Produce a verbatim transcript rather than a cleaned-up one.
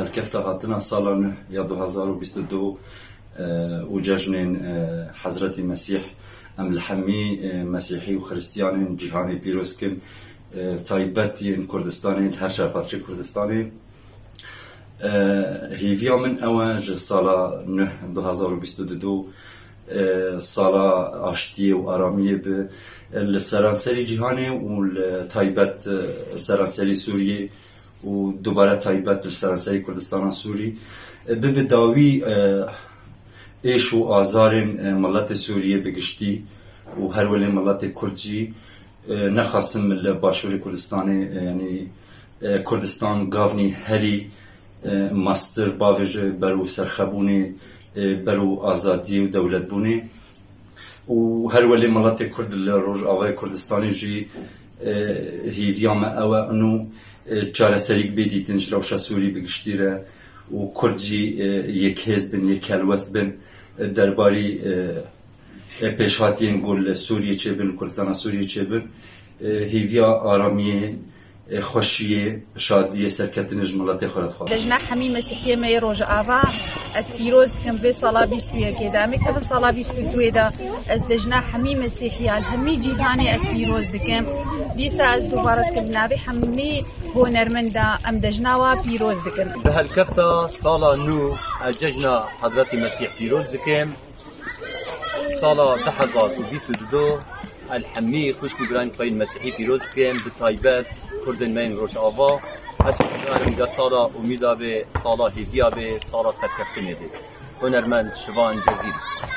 Helkefta hatina sala nû ya du hezar û bîst û du, e, û cejnên, e, Hezretî Mesîh, em li hemî, e, Mesîhî û Xiristiyanên cîhanê pîroz kin, e, taybet yên Kurdistanê, li her çar parçeyê Kurdistanê. E, hêviya min ew e ji sala nû du hezar û bîst û du, e, sala aştiyê û aramiyê bi, e, li seranserî cîhanê û li taybet, e, seranserî Sûriyê û dubare taybet li seranserî Kurdistana Sûrî, e, bibe dawî, e, êş û azarên, e, miletê Sûriyê bi giştî û her welê miletê Kurd jî, e, nexasim li Başûrê Kurdistanê, e, yanî, e, Kurdistan gavnî herî, e, mestir bavêje ber û serxebûnê, e, ber û azadiyê û dewletbûnê. Û her welê miletê Kurd li Rojavayê Kurdistanê jî, e, hêviya me ew e, ino, e, çareserîk bê dîtin ji rewşa Sûrî bi giştî re û Kurd jî, e, yekhêz bin, yekhelwest bin, e, derbarî, e, e, pêşhatiyên ku li Sûriyê çêbin, li Kurdistana Sûriyê çêbin, e, hêviya aramiyê, e, xweşiyê, şadiyê, serketinê ji miletê xwe re dixwazin. Cejna hemî Mesîhiyê me yê Rojava, ez pîroz dikim vê sala bîst û yekê de. Em ê kevin sala bîst û duyê de, ez cejna hemî Mesîhiya li hemî cîhanê ez pîroz dikim. Dîsa ez dubare dikim, bi navê hemî hunermenda em cejna wa pîroz dikin. Bi helkefta sala nû ez cejna Hezretî Mesîh pîroz dikim. Sala du hezar û bîst û du, el hemî xwişk û birayên xwe yên Mesîhî pîroz dikim, bi taybet Kurdên me yên Rojava. Ez hîvdar im ger sala umîda bê, sala hêviya bê, sala serkeftinê bê. Hunermend Şivan Cezîrî.